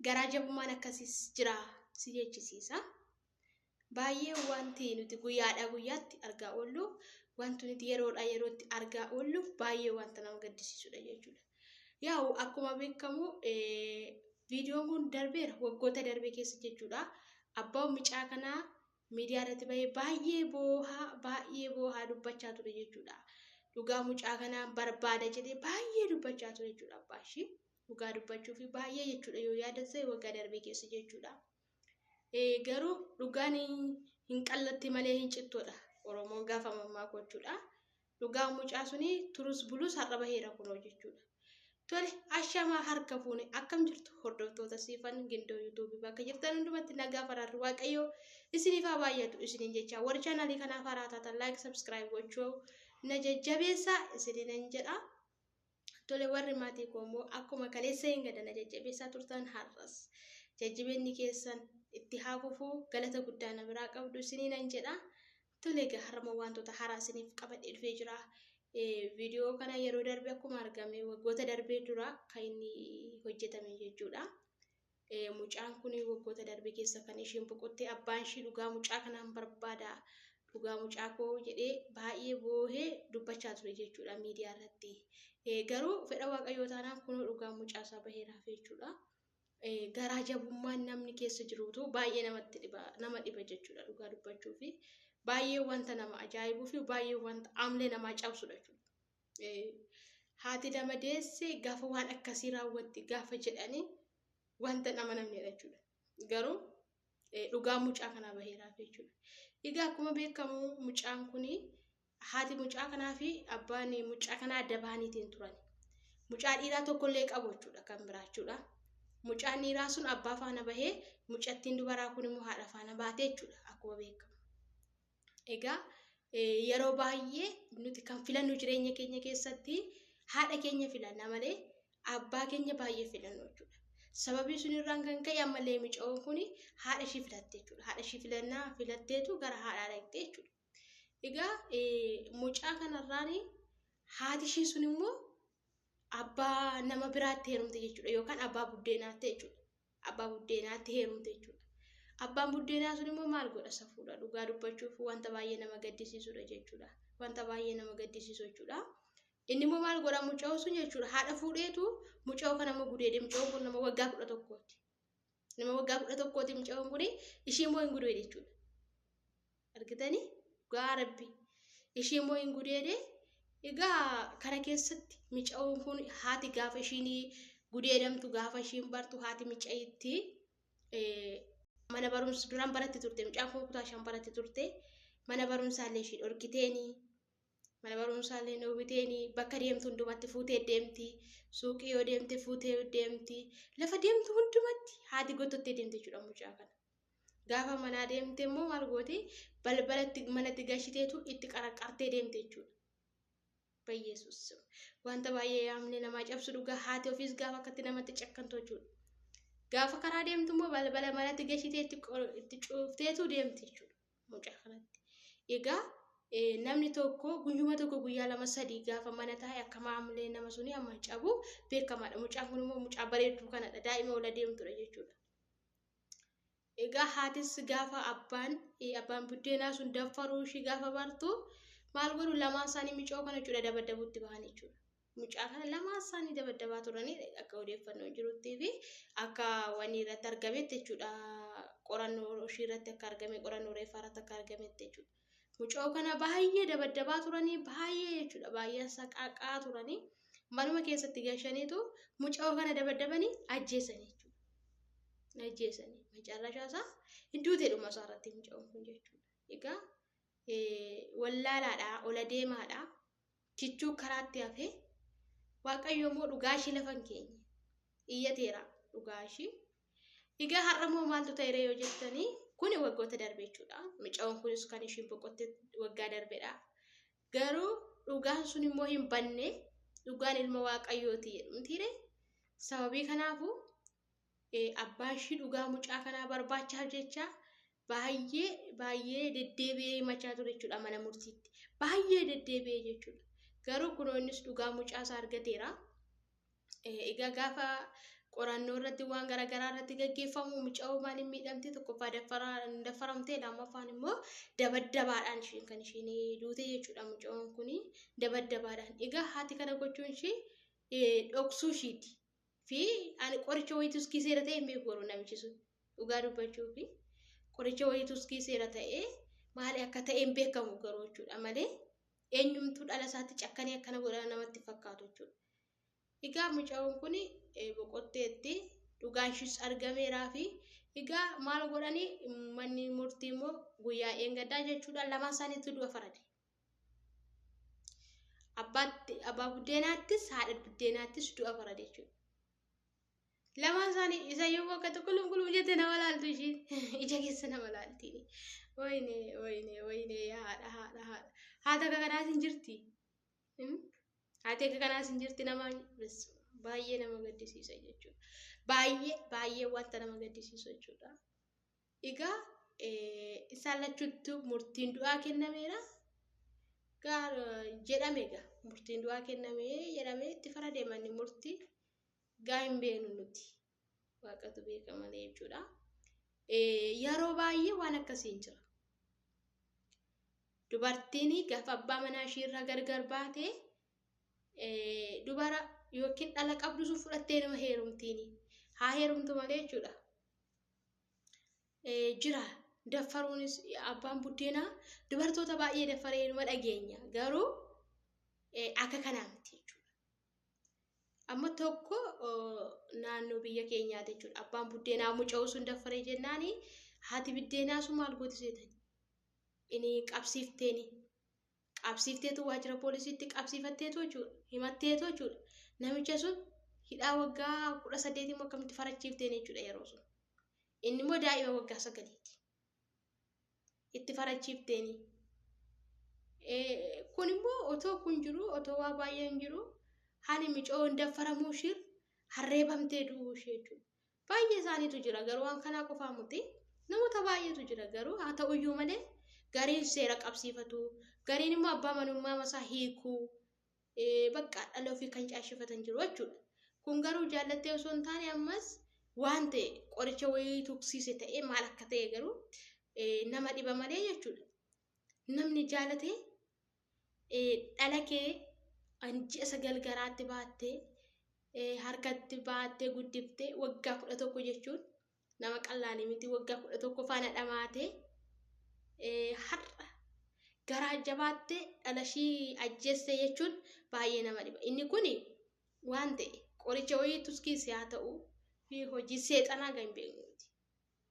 Garaa jabummaan akkasiis jira si jechisiisa. Baay'ee wanti nuti guyyaadhaa guyyaatti argaa oollu, wanti nuti yeroodhaa yerootti argaa oollu baay'ee wanta nama gaddisiisudha jechuudha. Yaa'u akkuma beekamu viidiyoon kun darbeera waggoota darbe keessa jechuudha. Abbaan mucaa kanaa miidiyaa irratti bahee baay'ee boohaa baay'ee boohaa dubbachaa ture jechuudha. Dhugaa mucaa kanaa barbaada jedhee baay'ee dubbachaa ture jechuudha abbaa ishii. Dhugaa dubbachuu fi baay'ee jechuudha yoo yaadatte waggaa darbe keessa jechuudha. Garuu dhugaan hin qallatti malee hin cittoodha. Oromoon gaafa mammaaku jechuudha. Dhugaan mucaa suni turus bulus har'a baheera kunoo jechuudha. Tole ashamaa harka fuune akkam jirtu hordoftoota Siifan Gindoo yuutuubii bakka jirtan hundumatti nagaa faraarri Waaqayyoo isiniif haa baay'atu isiniin jecha warri chaanaalii kanaaf haaraa taatan like subscribe gochuu na jajjabeessaa isiniin jedha. Tole warri maatii koo immoo akkuma kaleessa hin gada na jajjabeessaa turtan har'as jajjabeenni keessan itti haa fufuu galata guddaa na biraa qabdu isiniin jedha. Tole egaa har'ammoo wantoota haaraa isiniif qabadhee dhufee jira. Viidiyoo kana yeroo darbe akkuma argame waggoota darbee dura kan inni hojjetame jechuudha. Mucaan kun waggoota darbe keessa kan isheen boqotte abbaan ishee dhugaa mucaa kanaan barbaada dhugaa mucaa koo jedhee baay'ee boohee dubbachaa ture jechuudha miidiyaa irratti. Garuu fedha Waaqayyoo taanaan kunoo dhugaa mucaa isaa baheeraaf jechuudha. Garaa jabummaan namni keessa jirutu baay'ee namatti dhiba nama dhiba jechuudha dhugaa dubbachuu fi baay'ee wanta nama ajaa'ibuu fi baay'ee wanta amlee namaa cabsudha jechuudha. Haati nama deesse gaafa waan akkasii raawwatti gaafa jedhanii wanta nama namnedha jechuudha. Garuu dhugaa mucaa kanaa baheeraaf jechuudha. Egaa akkuma beekamu mucaan kuni haati mucaa kanaa fi abbaan mucaa kanaa adda bahaniitiin turan. Mucaa dhiiraa tokkollee qabu jechuudha kan biraa jechuudha. Mucaan dhiiraa sun abbaa faana bahee mucattiin dubaraa kun immoo haadha faana baate jechuudha akkuma beekamu. Egaa yeroo baay'ee nuti kan filannu jireenya keenya keessatti haadha keenya filanna malee abbaa keenya baay'ee filannu jechuudha. Sababii sun irraan kan ka'e ammallee mucaan kun haadha ishii filatte jechuudha. Haadha ishii filannaa filatteetu gara haadhaa dhaqxe jechuudha. Egaa mucaa kanarraan haati ishii sun immoo abbaa nama biraatti heerumte jechuudha yookaan abbaa buddeenaatti jechuudha. Abbaa buddeenaatti heerumte jechuudha. Abbaan buddeenaa sun immoo maal godha safuudha dhugaa dubbachuuf wanta baay'ee nama gaddisiisudha jechuudha. Wanta baay'ee nama gaddisiisu jechuudha. Inni immoo maal godha mucaa sun jechuudha haadha fuudheetu mucaa kana immoo gudeede mucaan kun nama waggaa 11ti. Nama waggaa 11ti mucaan kun ishee immoo hin gudeede jechuudha. Argitanii dhugaa rabbi ishee immoo hin gudeede. Egaa kana keessatti mucaan kun haati gaafa ishiin gudeedamtu gaafa ishiin bartu haati mucaayitti mana barumsa duraan baratti turte mucaan kun kutaa 5 baratti turte mana barumsaallee ishii dhorkiteeni mana barumsaallee dhoowwiteeni bakka deemtu hundumatti fuutee deemti suuqii yoo deemte fuutee deemti lafa deemtu hundumatti haati gotottee deemte jechuudha mucaa kana. Gaafa manaa deemte immoo maal gooti balbalatti manatti gashiteetu itti qaraqartee deemte jechuudha. Bayyeesus wanta baay'ee yaamne namaa cabsu dhugaa haati ofiis gaafa akkatti namatti cakkantu jechuudha. Gaafa karaa deemtu immoo balbala manatti gashitee itti cuufteetu deemti jechuudha mucaa kanatti. Egaa namni tokko guyyuma tokko guyyaa 2 3 gaafa mana taa'e akka maamlee nama suni amma cabu beekamaadha. Mucaan kun immoo mucaa bareedduu kanadha daa'ima ola deemtudha jechuudha. Egaa haatis gaafa abbaan buddeenaa sun daffaruu ishii gaafa bartu maal godhu lamaan isaanii mucaa kana jechuudha dabaddabuutti bahan jechuudha. Mucaa kana lamaan isaanii dabaddabaa turanii akka odeeffannoo jiruttii fi akka wanni irratti argametti jechuudha. Qorannoo ishii irratti akka argame qorannoo reeffaa irratti akka argametti jechuudha. Mucaa kana baay'ee dabaddabaa turanii baay'ee jechuudha baay'ee saqaaqaa turanii manuma keessatti gashaniitu mucaa kana dabaddabanii ajjeesanii jechuudha. Ajjeesanii macarrashaa isaa iddoo dhuma isaa irratti mucaan kun jechuudha. Egaa wallaalaadha ola deemaadha kichuu karaatti hafee Waaqayyo immoo dhugaa ishii lafa hin keenye iyyateera dhugaa ishii. Egaa har'a immoo maaltu ta'e yoo jettanii kuni waggoota darbe jechuudha. Mucaan kunis kan ishiin boqotte waggaa darbedha. Garuu dhugaan sun immoo hin banne dhugaan ilma Waaqayyooti jedhamtiire. Sababii kanaafuu abbaan ishii dhugaa mucaa kanaa barbaachaaf jecha baay'ee baay'ee deddeebi'ee himachaa ture jechuudha mana murtiitti. Baay'ee deddeebi'ee jechuudha. Garuu kunoo innis dhugaa mucaa isaa argateera. Egaa gaafa Qorannoo irratti waan garaagaraa irratti gaggeeffamu muca'oo maaliin miidhamte tokkoffaa daffaramte lammaffaan immoo dabaddabaadhaan isheen kan isheen duute jechuudha muca'oon kun dabaddabaadhaan. Egaa haati kana gochuun ishee dhoksuu ishiiti. Fi ani qoricha wayiitus kiiseera ta'e hin beeku garuu namichi sun dhugaa dubbachuu fi qoricha wayiitus kiiseera ta'e maali akka ta'e hin beekamu garuu jechuudha malee eenyumtuu dhala isaatti cakkanee akkana godhan namatti fakkaatu jechuudha. Egaa mucaan kun boqotteetti dhugaan ishiis argameeraa fi egaa maal godhanii manni murtii immoo guyyaa eengaddaa jechuudha lamaan isaaniitu du'a farade. Abbaa buddeenaattis haadha buddeenaattis du'a farade jechuudha. Lamaan isaanii isa yoo akka tokko kulum jette nama laaltu ishiin ija keessa nama laalti. Wayne wayne wayne haadha haadha haadha haadha akka kanaas hin jirti. Haati akka kanaas hin jirti nama baay'ee nama gaddisiisa jechuudha. Baay'ee baay'ee wanta nama gaddisiisu jechuudha. Egaa isaan lachuutti murtiin du'aa kennameera. Jedhame egaa murtiin du'aa kennamee jedhamee itti faradee manni murtii gaa hin beeknu nuti. Waaqatu beeka malee jechuudha. Yeroo baay'ee waan akkasii hin jira. Dubartiin gaafa abbaa manaa ishee irraa gargar baate dubara yookiin dhala qabdu sun fudhattee nama heerumtiin haa heerumtu malee jechuudha. Jira daffaruunis abbaan buddeenaa dubartoota baay'ee daffaree nama dhageenya garuu akka kanaa miti jechuudha. Amma tokko naannoo biyya keenyaati jechuudha. Abbaan buddeenaa muca'uu sun daffaree jennaani haati buddeenaa sun maal gooti seetani? Inni qabsiifteeni. Qabsiifteetu waajjira poolisiitti qabsiifatteetu jechuudha. Himatteetu jechuudha. Namicha sun hidhaa waggaa 18 immoo akkamitti farachiifteen jechuudha yeroo sun. Inni immoo daa'ima waggaa 9ti. Itti farachiifteeni. Kun immoo otoo kun jiru otoo waa baay'een jiru hani micoon daffaramuu ishee harreebamtee du'uu ishee jechuudha. Baay'ee isaaniitu jira garuu waan kanaa qofaa miti. Namoota baay'eetu jira garuu haa ta'uyyuu malee gariin seera qabsiifatu gariin immoo abbaa manummaa masaa hiikuu bakka dhala ofii kan caashifatan jiru jechuudha. Kun garuu jaallattee osoo hin taane ammas waan ta'e qoricha wayii tuqsiise ta'ee maal akka ta'e garuu nama dhiba malee jechuudha. Namni jaallatee dhala kee ji'a 9 garaatti baattee harkatti baattee guddiftee waggaa 11 jechuun nama qal'aanii miti waggaa 11 faana dhamaatee har'a garaa jabaattee dhala ishii ajjeesse jechuun baay'ee nama dhiba. Inni kun waan ta'e qoricha wayii tuskiise haa ta'u fi hojii seexanaa kan hin beeknu miti.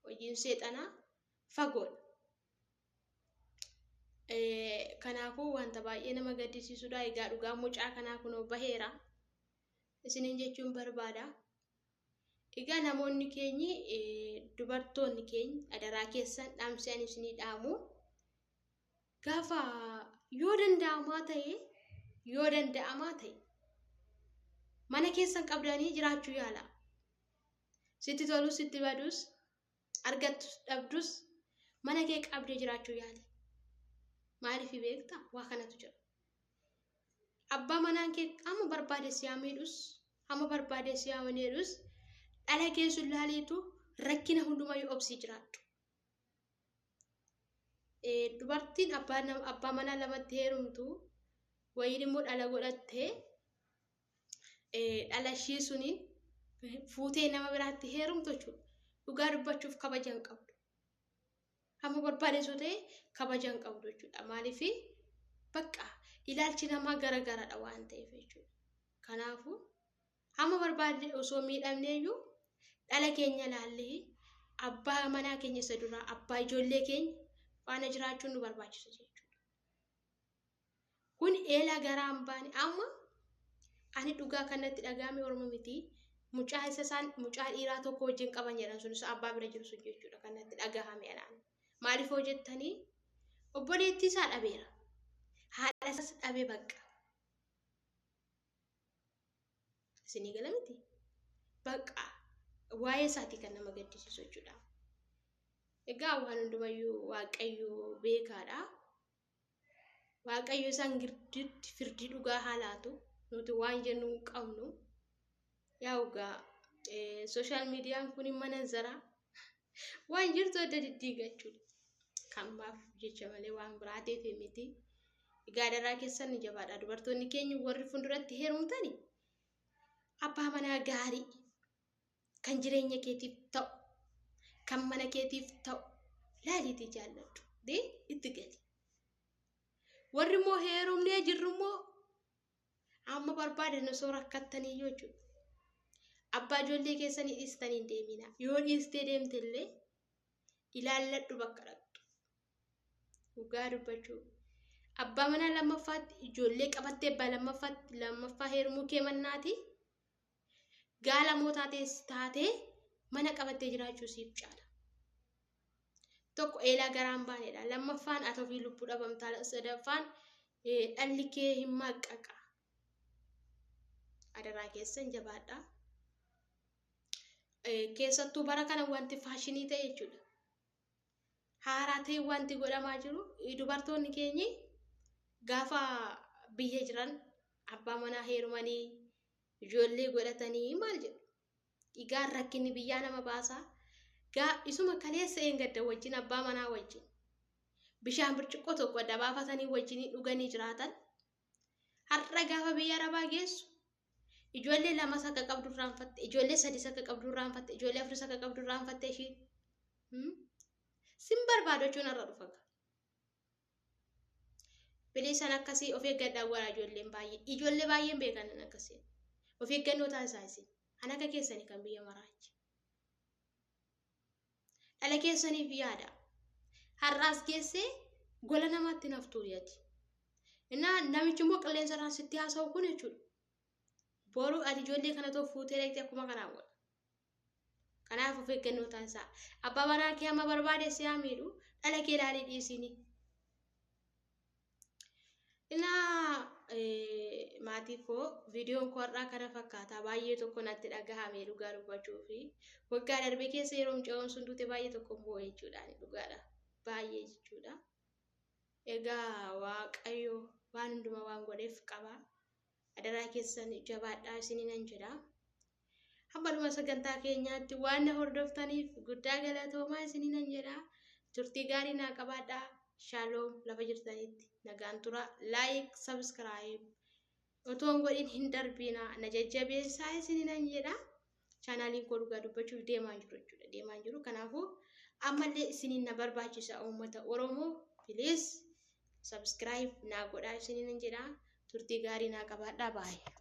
Hojiin seexanaa fagoodha. Kanaafuu wanta baay'ee nama gaddisiisudha. Egaa dhugaa mucaa kanaa kunoo baheera. Isiniin jechuun barbaada. Egaa namoonni keenyi dubartoonni keenya adaraa keessan dhaamsi ani isinii dhaamu. Gaafa yoo danda'amaa ta'e mana keessan qabdanii jiraachuu yaala. Sitti tolus sitti badus argattus dhabdus mana kee qabdee jiraachuu yaali. Maaliif beektaa? Waa kanatu jira. Abbaa manaan kee amma barbaade si miidhus amma barbaade si miidhus dhala kee sun laaliitu rakkina hundumayyuu obsii jiraadhu. Dubartiin abbaa manaa lamatti heerumtu wayiin immoo dhala godhattee dhala ishii suniin fuutee nama biraatti heerumtu jechuudha. Dhugaa dubbachuuf kabaja hin qabdu. Hamma barbaade ta'e kabaja hin qabdu jechuudha. Maaliif bakka ilaalchi namaa garagaradha waan ta'eef jechuudha. Kanaafuu hamma barbaade osoo miidhamneeyyuu dhala keenya laallee abbaa manaa keenya isa duraa abbaa ijoollee keenya faana jiraachuun nu barbaachisa jechuudha. Kun eelaa garaa hin baane amma ani dhugaa kanatti dhaga'ame orma miti. Mucaa isa isaan mucaa dhiiraa tokko wajjin qaban jedhan sun isa abbaa bira jiru sun jechuudha kanatti dhagahame anaan. Maaliif hojjettanii obboleettii isaa dhabeera. Haadha isaas dhabe bakka. Isinii gala miti? Bakka waa'ee isaatii kan nama gaddisiisu jechuudha. Egaa waan hundumayyuu Waaqayyo beekaadha. Waaqayyo isaan gidduutti firdii dhugaa haa laatu. Nuti waan jennu hin qabnu. Yaa egaa Sooshaal miidiyaan kun mana zaraa waan jirtu adda diddiiga jechuudha. Kanumaaf jecha malee waan biraatiif miti. Egaa adaraa keessan ni jabaadha. Dubartoonni keenya warri fuulduratti heerumtani abbaa manaa gaarii kan jireenya keetiif ta'u, kan mana keetiif ta'u laaliitii jaalladhu. Dee itti gali. Warri immoo heerumnee jirru immoo amma barbaadan osoo rakkattanii jechuudha. Abbaa ijoollee keessanii dhiistanii hin deemina. Yoo dhiistee deemte illee ilaalladhu bakka dhaqxu. Dhugaa dubbachuu. Abbaa manaa lammaffaatti ijoollee qabattee abbaa lammaffaatti lammaffaa heerumuu kee mannaati. Gaala mootaa taatee mana qabattee jiraachuu siif caala. Tokko eelaa garaan baanedha. Lammaffaan ati ofii lubbuu dhabamtaa. Sadaffaan dhalli kee hin maaqqaqa. Adaraa keessan jabaadha. Keessattuu bara kana wanti faashinii ta'e jechuudha. Haaraa ta'e wanti godhamaa jiru dubartoonni keenyi gaafa biyya jiran abbaa manaa heerumanii ijoollee godhatanii maal jedhu. Egaa rakkinni biyyaa nama baasaa. Gaa isuma kaleessa eengadda wajjin abbaa manaa wajjin bishaan burcuqqoo tokko adda baafatanii wajjin dhuganii jiraatan. Har'a gaafa biyya arabaa geessu ijoollee lamas akka qabdu irraanfatte, ijoollee sadis akka qabdu irraanfatte, ijoollee afuris akka qabdu irraanfatte ishiin. Sin barbaadu jechuun har'a dhufa. Bilisan akkasii of eeggadhaa godhaa ijoolleen baay'ee. Ijoollee baay'een beekan akkasii. Of eeggannoo taasisaa isin. Kan akka keessanii kan biyya maraachi. Dhala keessaniif yaada. Har'aas geessee gola namaatti naftuu yaadi. Innaa namichi immoo qilleensa irraan sitti haasa'u kun jechuudha. Boruu ati ijoollee kana too fuutee dhaqxee akkuma kanaa godha. Kanaaf of eeggannoo taasisaa. Abbaa manaa kee amma barbaade si haa miidhu dhala kee ilaalii dhiisini. Innaa maatii koo viidiyoon koo har'aa kana fakkaata. Baay'ee tokko natti dhagahame dhugaa dubbachuu fi waggaa darbe keessa yeroo mucayyoon sun duute baay'ee tokko boo'e jechuudha. Dhugaadha. Baay'ee jechuudha. Egaa Waaqayyo waan hundumaa waan godheef qaba. Adaraa keessan jabaadhaa isiniin jedha. Hamma dhuma sagantaa keenyaatti waan na hordoftaniif guddaa galatoomaa isiniin jedha. Turtii gaarii naa qabaadhaa. Shaaloom lafa jirtanitti nagaan tura. Like, subscribe otoo hin godhin hin darbina. Na jajjabeessaa isiniin jedha. Chaanaaliin koo dhugaa dubbachuuf deemaa jiru jechuudha. Deemaa jiru. Kanaafuu ammallee isiniin na barbaachisa uummata Oromoo. Please subscribe naa godhaa isiniin jedha. Turtii gaarii naa qabaadhaa. Baay'ee.